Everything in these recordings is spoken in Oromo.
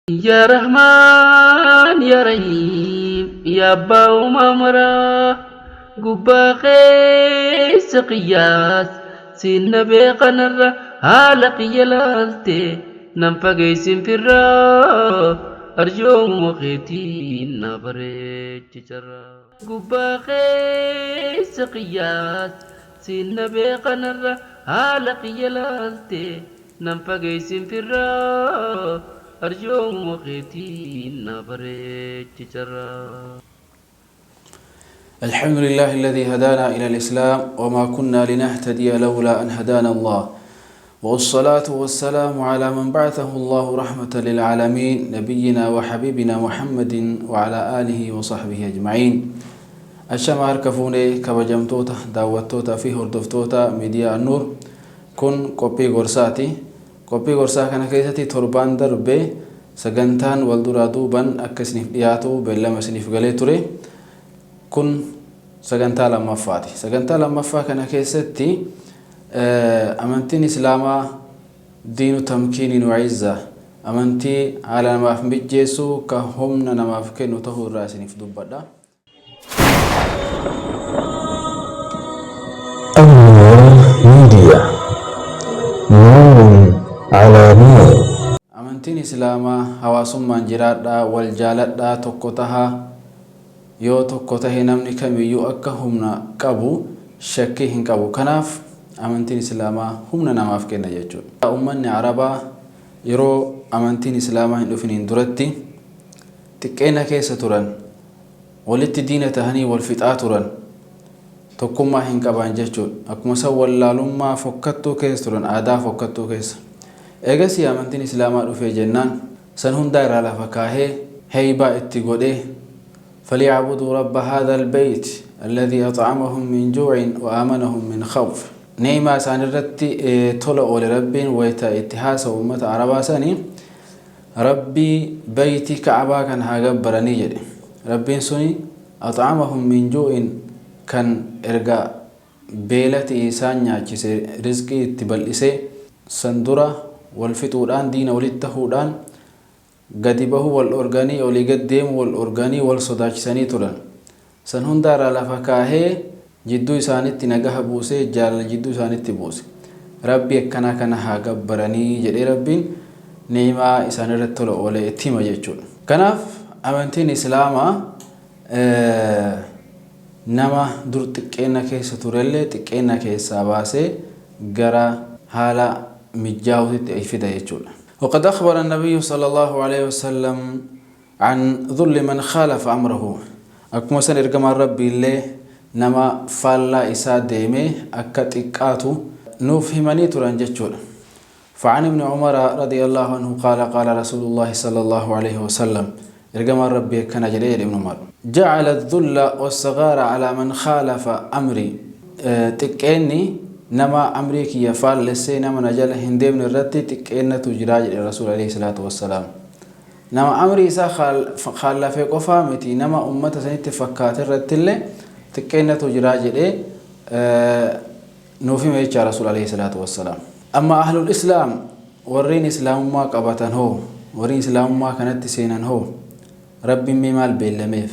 Yaa Rahmaan yaa Rahiim yaa abbaa uumaa maraa gubbaa keessa qiyyaas siin na beekanarra haala qiyya laalte nan fageessin firraa arjoomuma keetiin na bareechi carraa. Gubbaa keessa qiyyaas siin na beekanarra haala qiyya laalte nan fageessin firraa arjoomuma keetiin na bareechi carraa. الحمد لله الذي هدانا إلى الإسلام وما كنا لنهتدي لولا أن هدانا الله، والصلاة والسلام على من بعثه الله رحمة للعالمين، نبينا وحبيبنا محمد وعلى آله وصحبه أجمعين. Ashama harka fuunee, kabajamtoota daawwattoota fi hordoftoota miidiyaa Annuur, kun qophii gorsaati. Qophii gorsaa kana keessatti torbaan darbe sagantaan wal duraa duuban akka isiniif dhiyaatu beellama isiniif galee ture. Kun sagantaa lammaffaati. Sagantaa lammaffaa kana keessatti amantiin Islaamaa diinu tamkiiniin wa izza, amantii haala namaaf mijjeessu ka humna namaaf kennu ta'uu irraa isiniif dubbadha. Annuur Media. Nuurun ala nuur. Amantiin Islaamaa hawaasummaan jiraadhaa, wal jaaladhaa, tokko tahaa. Yoo tokko tahe namni kamiyyuu akka humna qabu shakkii hin qabu. Kanaaf amantiin Islaamaa humna namaaf kenna jechuudha. Ummanni Arabaa yeroo amantiin Islaamaa hin dhufiniin duratti xiqqeenna keessa turan. Walitti diina tahanii wal fixaa turan. Tokkummaa hin qaban jechuudha. Akkuma san wallaalummaa fokkattuu keessa turan, aadaa fokkattuu keessa. Eegasii amantiin Islaamaa dhufee jennaan san hundaa irraa lafa kaahee heeybaa itti godhee, فليعبدوا رب هذا البيت الذي أطعمهم من جوع وآمنهم من خوف. Ni'imaa isaan irratti tola oole Rabbiin wayta itti haasawu ummata Arabaa sanii, Rabbii baytii Ka'abaa kan haa gabbaranii jedhe. Rabbiin suni أطعمهم من جوع, kan erga beelati isaan nyaachise, rizqii itti bal'isee. San dura wal fixuudhaan, diina walitti tahuudhaan, gadi bahuu wal dhorganii, olii gad deemuu wal dhorganii, wal sodaachisanii turan. San hundaa irraa lafa kaahee jidduu isaanitti nagaha buusee, jaalala jidduu isaanitti buuse. Rabbii akkanaa kana haa gabbaranii jedhee Rabbiin ni'imaa isaan irratti tola oolee itti hima jechuudha. Kanaaf amantiin Islaamaa nama dur xiqqeenna keessa turellee xiqqeenna keessaa baasee gara haala mijjaawutitti fida jechuudha. وقد أخبر النبي صلى الله عليه وسلم عن ذل من خالف أمره. Akkuma san ergamaan Rabbii illee nama faallaa isaa deemee akka xiqqaatu nuuf himanii turan jechuudha. فعن ابن عمر رضي الله عنه قال: قال رسول الله صلى الله عليه وسلم، ergamaan Rabbii akkana jedhee jedhe ibn Umar: جعل الذل والصغار على من خالف أمري. Xiqqeenni nama amrii kiyya faallessee, nama na jala hin deemne irratti xiqqeennatu jiraa jedhe Rasuul عليه الصلاة والسلام. Nama amrii isaa khaalafee qofaa miti, nama ummata sanitti fakkaate irratti illee xiqqeennatu jiraa jedhee nuuf hime jecha Rasuul عليه الصلاة والسلام. Amma أهل الإسلام, warreen Islaamummaa qabatan hoo, warreen Islaamummaa kanatti seenan hoo, Rabbiin mee maal beellameef?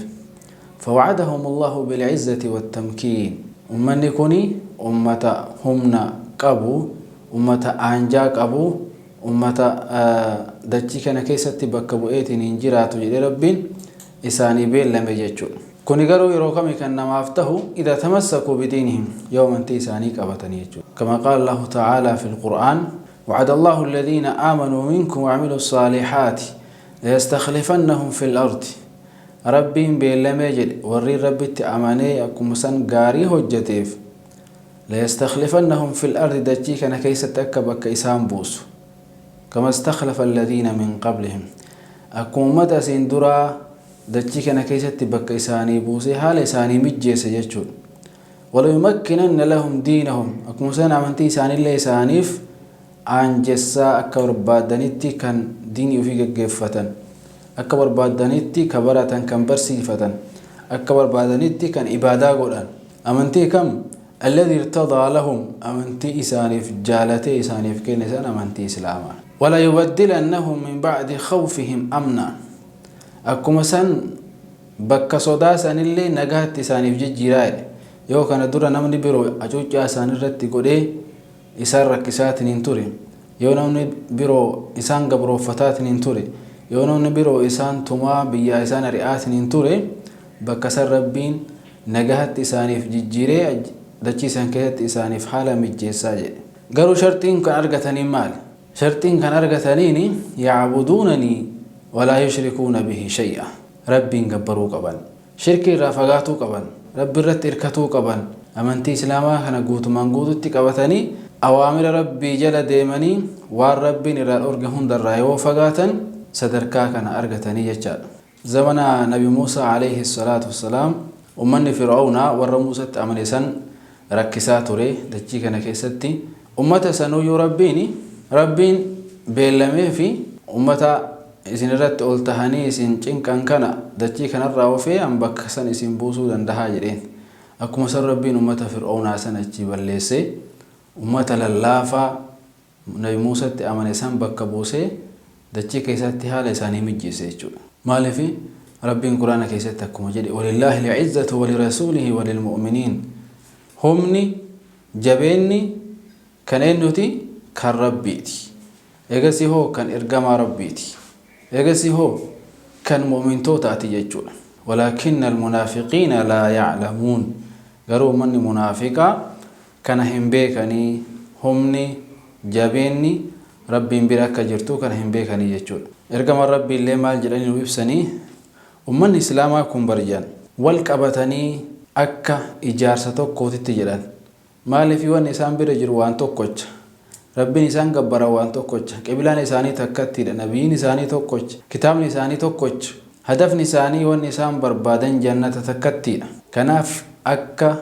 فوعدهم الله بالعزة والتمكين. Ummanni kuni ummata humna qabu, ummata aanjaa qabu, ummata dachii kana keessatti bakka bu'eetiin hin jiraatu jedhee Rabbiin isaanii beellame jechuudha. Kuni garuu yeroo kami kan namaaf tahu? إذا تمسكوا بدينهم, yoo amantii isaanii qabatanii jechuudha. كما قال الله تعالى في القرآن: وعد الله الذين آمنوا منكم وعملوا الصالحات ليستخلفنهم في الأرض. Rabbiin beellamee jedhe warri Rabbitti amanee akkuma san gaarii hojjeteef, ليستخلفنهم في الأرض, dachii kana keessatti akka bakka isaan buusu, كما استخلف الذين من قبلهم, akkuma ummata asiin duraa dachii kana keessatti bakka isaanii buusee haala isaanii mijjeesse jechuudha. وليمكنن لهم دينهم, akkuma san amantii isaaniillee isaaniif aanjessaa, akka barbaadanitti kan diinii ofii geggeeffatan, akka barbaadanitti ka baratan, kan barsiifatan, akka barbaadanitti kan ibaadaa godhan. Amantii kam? الذي ارتضى لهم, amantii isaaniif jaalatee isaaniif kenne san, amantii Islaamaa. Walayubaddilannahum min ba'di khawfihim amna. Akkuma san bakka sodaa sanillee nagaatti isaaniif jijjiiraa jedhe. Yoo kana dura namni biroo hacuuccaa isaanirratti godhee isaan rakkisaatiin hin ture, yoo namni biroo isaan gabrooffataatiin hin ture, yoo namni biroo isaan tumaa biyyaa isaan ari'aatiin hin ture, bakka san Rabbiin nagahatti isaaniif jijjiiree dachii san keessatti isaaniif haala mijjeessaa jedhe. Garuu sharxiin kan argataniin maali? Sharxiin kan argataniin ya'buduunanii walaa yushrikuuna bihi shay'a. Rabbiin gabbaruu qaban. Shirkii irraa fagaatuu qaban. Rabbi irratti irkatuu qaban. Amantii Islaamaa kana guutumaan guututti qabatanii awaamira Rabbii jala deemanii waan Rabbiin irraa dhorge hundarraa yoo fagaatan sadarkaa kana argatanii jechaadha. Zamana Nabi Muusaa alayhi salaatu wassalaam ummanni Fir'aawnaa warra Muusatti amane san rakkisaa ture dachii kana keessatti. Ummata sanuyyuu Rabbiin beellamee fi ummata isin irratti ol tahanii isin cinqan kana dachii kanarraa ofee an bakka san isin buusuu dandahaa jedheen. Akkuma san Rabbiin ummata Fir'aawnaa san achii balleessee ummata lallaafaa Nabi Muusatti amane san bakka buusee dachii keessatti haala isaanii mijjeesse jechuudha. Maaliif Rabbiin Quraana keessatti akkuma jedhe walillaahi al-izzatu walirasuulihi walilmu'miniin. Humni jabeenni kan eenyuti? Kan Rabbiiti. Egasii hoo kan ergamaa Rabbiiti. Egasii hoo kan mu'mintootaati jechuudha. Walaakinna almunaafiqiina laa ya'lamuun. Garuu ummanni munaafiqaa kana hin beekanii, humni jabeenni Rabbiin bira akka jirtu kana hin beekanii jechuudha. Ergamaan Rabbii illee maal jedhanii nu ibsanii? Ummanni Islaamaa kun barjan wal qabatanii akka ijaarsa tokkootitti jedhan. Maaliif wanni isaan bira jiru waan tokkocha. Rabbiin isaan gabbaran waan tokkocha. Qiblaan isaanii takkattiidha. Nabiyyiin isaanii tokkocha. Kitaabni isaanii tokkocha. Hadafni isaanii wanni isaan barbaadan jannata takkattiidha. Kanaaf akka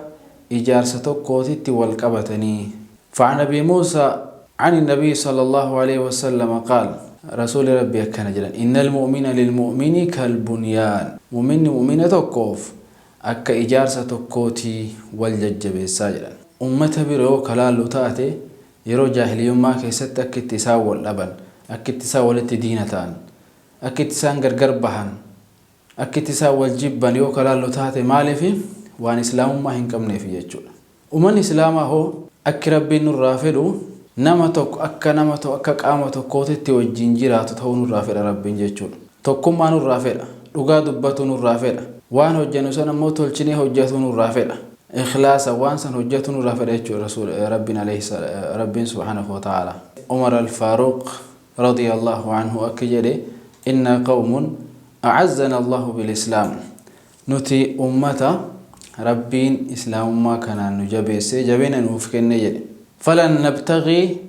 ijaarsa tokkootitti wal qabatanii. فعن أبي موسى عن النبي صلى الله عليه وسلم قال رسول ربي أكن جلن إن المؤمن للمؤمن كالبنيان. مؤمن مؤمنة tokkoof akka ijaarsa tokkootii wal jajjabeessaa jedhan. Ummata biroo kalaallu taate yeroo jaahiliyyummaa keessatti akka itti isaan wal dhaban, akka itti isaan walitti diina ta'an, akka itti isaan gargar bahan, akka itti isaan wal jibban yoo kalaallu taate maaliif waan islaamummaa hin qabneef jechuudha. Ummanni Islaamaa hoo akki Rabbiin nurraa fedhu nama tokko akka nama tokko akka qaama tokkootitti wajjin jiraatu ta'uu nurraa fedha Rabbiin jechuudha. Tokkummaa nurraa fedha. Dhugaa dubbatu nurraa fedha. Waan hojjennu san ammoo tolchinee hojjetu nurraa fedha. Ikhlaasa waan san hojjetu nurraa fedha jechuudha Rasuul Rabbiin alayhi Rabbiin subhaanahu wa ta'ala. Umar al-Faaruq radiyallahu anhu akka jedhe inna qawmun a'azzana Allahu bil Islaam. Nuti ummata Rabbiin Islaamummaa kanaan nu jabeessee jabeena nuuf kenne jedhe. Falan nabtagii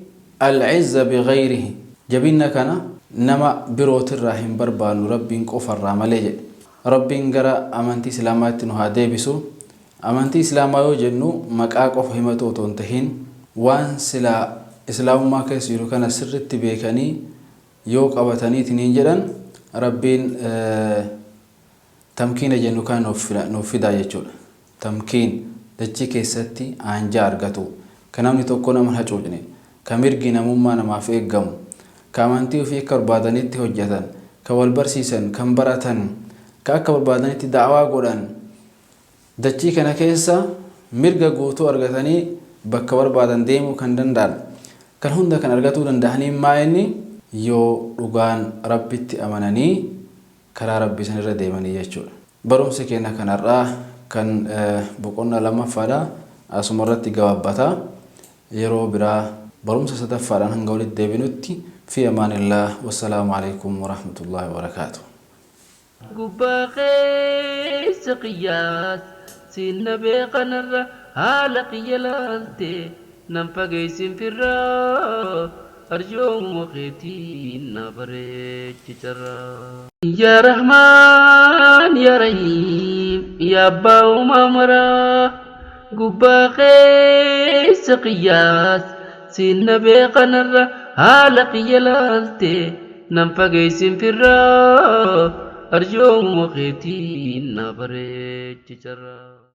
al-izza bighayrihi. Jabinna kana nama birootirraa hin barbaannu Rabbiin qofarraa malee jedhe. Rabbiin gara amantii Islaamaatti nu haa deebisu. Amantii Islaamaa yoo jennu maqaa qofa himatu otoo hin tahin waan silaa Islaamummaa keessa jiru kana sirritti beekanii yoo qabataniitiin hin jedhan Rabbiin tamkiina jennu kana nuuf fidaa jechuudha. Tamkiin dachii keessatti aanjaa argatu, kan namni tokko nama hin hacuucne, ka mirgi namummaa namaaf eeggamu, ka amantii ofii akka barbaadanitti hojjetan, ka wal barsiisan, kan baratan, ka akka barbaadanitti da'awaa godhan, dachii kana keessa mirga guutuu argatanii bakka barbaadan deemuu kan danda'an, kan hunda kan argatuu danda'anii maa inni yoo dhugaan Rabbitti amananii karaa Rabbii san irra deemanii jechuudha. Barumsi keenya kan har'aa kan boqonnaa lammaffaadha. Asuma irratti gabaabbata. Yeroo biraa barumsa sadaffaadhaan hanga walitti deebinutti fi amaanillah. Wassalaamu alaikum warahmatullahi wabarakaatuh. Gubbaa keessa qiyyaas sinna beekanarra haala qiyya laalte nan fageessin firraa arjoomuma keetiin na bareechi carraa. Yaa Rahmaan yaa Rahiim yaa abbaa uumaa maraa gubbaa keessa qiyyaas sinna beekanarra haala qiyya laalte nan fageessin firraa arjoomuma keetiin na bareechi carraa.